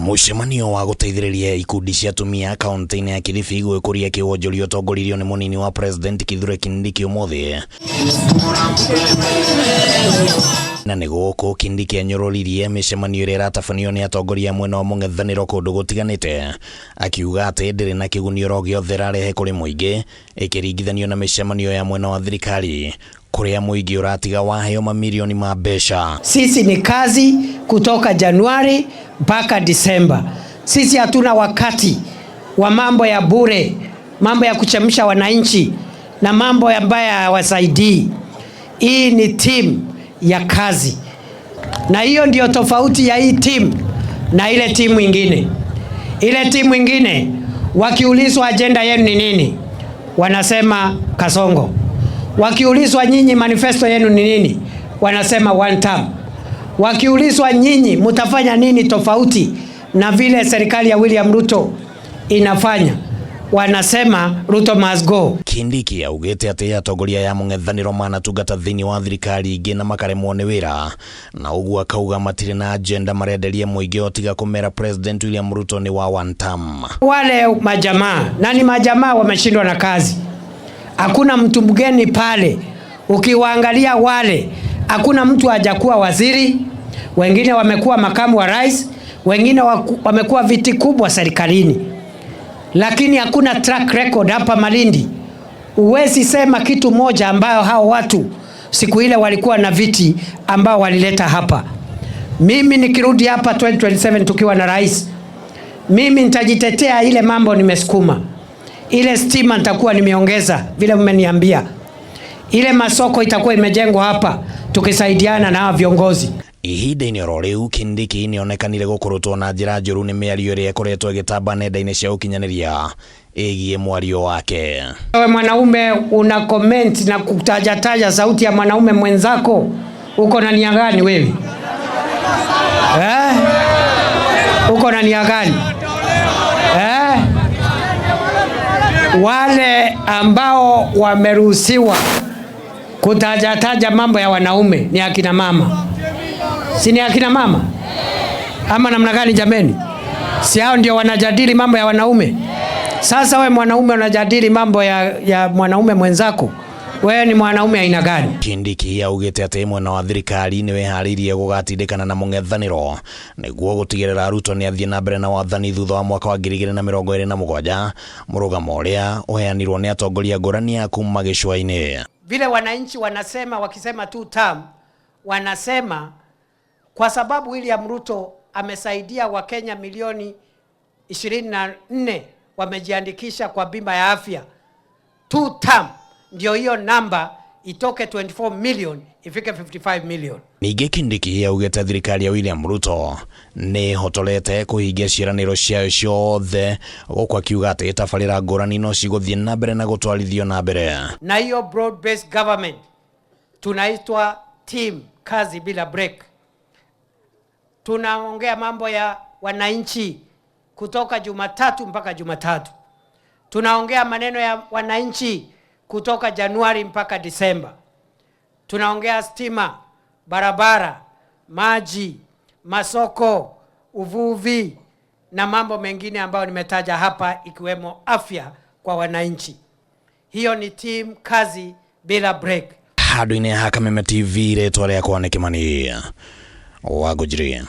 Mũcemanio wa gũteithĩrĩria ikundi cia atumia kaunti-inĩ ya Kilifi gwĩkũria kĩwonjoria ũtongoririo nĩ mũnini wa President Kithure Kindiki ũmũthĩ. Na nĩ gũkũ Kindiki anyũrũririe mĩcemanio ĩrĩa ĩratabanio nĩ atongoria a mwena wa mũng'ethanĩro kũndũ gũtiganĩte, akiuga atĩ ndĩrĩ na kĩguni oro gĩothe ĩrarehe kũrĩ mũingĩ ĩkĩringithanio na mĩcemanio ya mwena wa thirikari kũrĩa mũingĩ ũratiga waheo mamirioni ma mbeca. Sisi ni kazi kutoka Januari mpaka Disemba. Sisi hatuna wakati wa mambo ya bure, mambo ya kuchemsha wananchi na mambo ambayo hayawasaidii. Hii ni timu ya kazi, na hiyo ndio tofauti ya hii timu na ile timu ingine. Ile timu ingine wakiulizwa ajenda yenu ni nini, wanasema Kasongo. Wakiulizwa nyinyi manifesto yenu ni nini, wanasema one term. Wakiulizwa nyinyi mtafanya nini tofauti na vile serikali ya William Ruto inafanya, wanasema Ruto must go. Kindiki augĩte atĩ atongoria ya mũng'ethanĩro manatungata thĩinĩ wa thirikari ingĩ na makaremwo nĩ wĩra, na ũguo akauga matirĩ na agenda marenderia mũingĩ o tiga kũmera President William Ruto nĩ wa one term. Wale majamaa na ni majamaa wameshindwa na kazi, hakuna mtu mgeni pale. Ukiwaangalia wale, hakuna mtu hajakuwa waziri, wengine wamekuwa makamu wa rais, wengine wamekuwa viti kubwa serikalini, lakini hakuna track record hapa Malindi. Huwezi sema kitu moja ambayo hao watu siku ile walikuwa na viti ambao walileta hapa. Mimi nikirudi hapa 2027 tukiwa na rais, mimi nitajitetea ile mambo nimesukuma, ile stima nitakuwa nimeongeza vile mmeniambia, ile masoko itakuwa imejengwa hapa tukisaidiana na hawa viongozi. Ihinda-inĩ oro rĩu, Kindiki nĩonekanire gũkũrũtwo na njĩra njũru nĩ mĩario ĩrĩa ĩkoretwo ĩgĩtamba nenda-inĩ cia ũkinyanĩria ĩgiĩ mwario wake. Wewe mwanaume una comment na kutajataja sauti ya mwanaume mwenzako, uko na nia gani wewe eh? Uko na nia gani eh? Wale ambao wameruhusiwa kutajataja mambo ya wanaume ni akina mama, si ni akina mama ama namna gani jameni? Si hao ndio wanajadili mambo ya wanaume? Sasa we mwanaume unajadili mambo ya mwanaume mwenzako, wewe ni mwanaume aina gani? Kindiki augĩte atĩ mwena wa thirikari nĩ wĩharĩirie gũgatindĩkana na mũng'ethanĩro nĩguo gũtigĩrĩra Ruto nĩ athiĩ na mbere na wathani thutha wa mwaka wa 2027, mũrũgamo ũrĩa ũheanirwo nĩ atongoria ngũrani a kuma gĩcũa-inĩ. Vile wananchi wanasema, wakisema two term, wanasema kwa sababu William Ruto amesaidia Wakenya milioni 24 wamejiandikisha kwa bima ya afya, two term ndio hiyo namba itoke 24 million ifike 55 million. Ningĩ Kindiki augĩte thirikari ya William Ruto nĩ ĩhotorete kũhingia ciĩranĩro ciayo ciothe, gũkũ akiuga atĩ tabarĩra ngũrani no cigũthiĩ na mbere na gũtwarithio na mbere. Na hiyo broad based government tunaitwa team kazi bila break. Tunaongea mambo ya wananchi kutoka Jumatatu mpaka Jumatatu. Tunaongea maneno ya wananchi kutoka Januari mpaka Disemba. Tunaongea stima, barabara, maji, masoko, uvuvi na mambo mengine ambayo nimetaja hapa ikiwemo afya kwa wananchi. Hiyo ni team kazi bila break. Handũ-inĩ ha Kameme TV, rĩtwa rĩakwa nĩ Kĩmani wa Ngũnjiri.